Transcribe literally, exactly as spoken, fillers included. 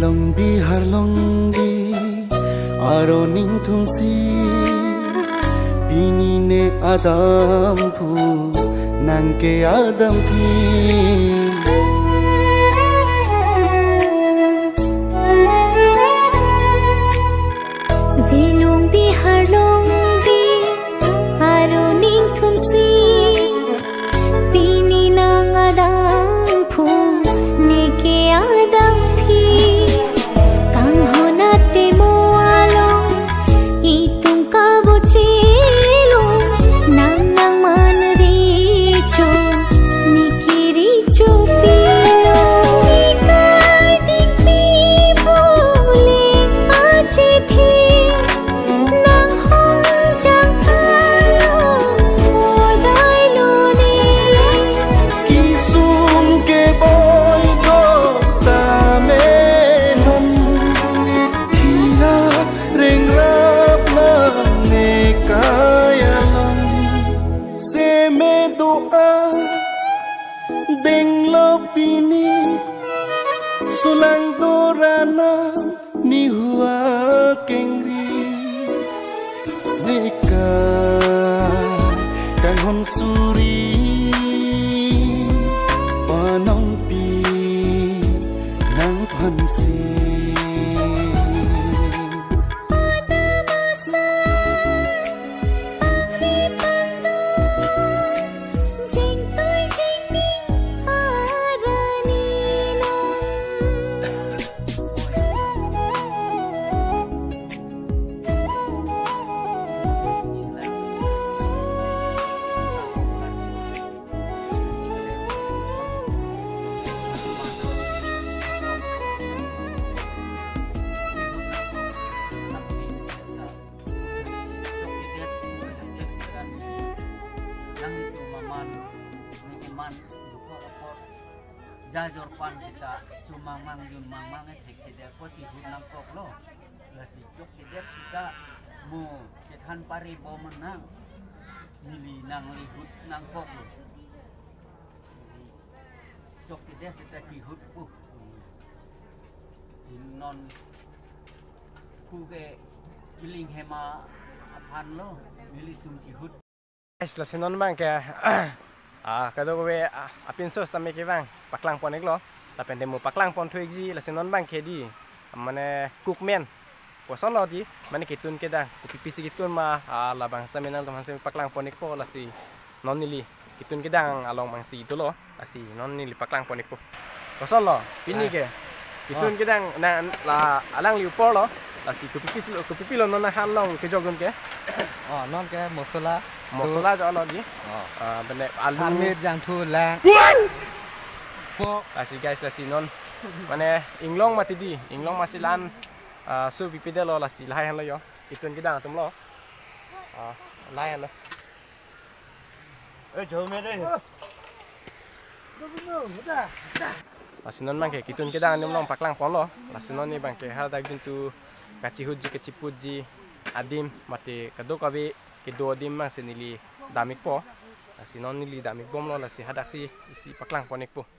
Long Bihar longbi aro ningthumsi, pini ne adampu nang ke adamphi. Long Bihar longbi aro ningthumsi, pini nang adampu neke adamphi. Kanghon atemo along itum kabuchilo, nang nangman recho neke recho pilo. Ikai dingpi pule achithi, nang hong jang kalo modai lone. Kesung keboi do tame non, thira rengrap lang ne kaya lang. Seme do-a denglo pini, sulang dorana nihu akengri. Neka kanghon suri panongpi nangphansi. Jajor pan sita chomangmang junmangmang e thekthedet apot chihut nangkoklo. Lasi chokchedet sita mo chethan pare bom nang, neli nanglihut nangkoklo. Chokchedet sita chihutpo. Chin non puke kiling hema aphanlo, nelitum chihut. Guys, lasi non abangke, ah, kadokave, ah, apinso sitame kevang paklang pon-iklo. Lapen demo paklang pon thu-ikji, lasi non abangke di, mane cookman. Kosonlo di, mane ketun kedang, kopi pisi ketun ma, ah, labang sitame nangtumphan sitame paklang pon-ikpo, lasi non neli ketun kedang along abangsi dolo. Lasi non neli paklang pon-ikpo. Kosonlo, pini Ah. ke. Ketun Ah. kedang na la alangli uporlo. Lasi kopi pisi lo, kopi pilo non nanghan along kejokdun ke. Oh, non ke mosola. Mosola joklo di. Oh. Ah, bene alu. Armit jangthu lang. Po. Lasi guys, lasi non. Mane inglong mati di, inglong masi lan, ah, so pipedetlo lasi lahai hanlo yo. Ketun kedang atumlo. Ah, lahai hanlo. Eh, jauh me deh. Lasi non abangke ketun kedang adim along paklang ponlo. Lasi non ne abangke hadak dun tu kachihutji kachiputji adim mate kadokave kedo adim abangsi neli dam-ikpo. Lasi non neli dam-ikbomlo, lasi hadaksi isi paklang pon-ikpo.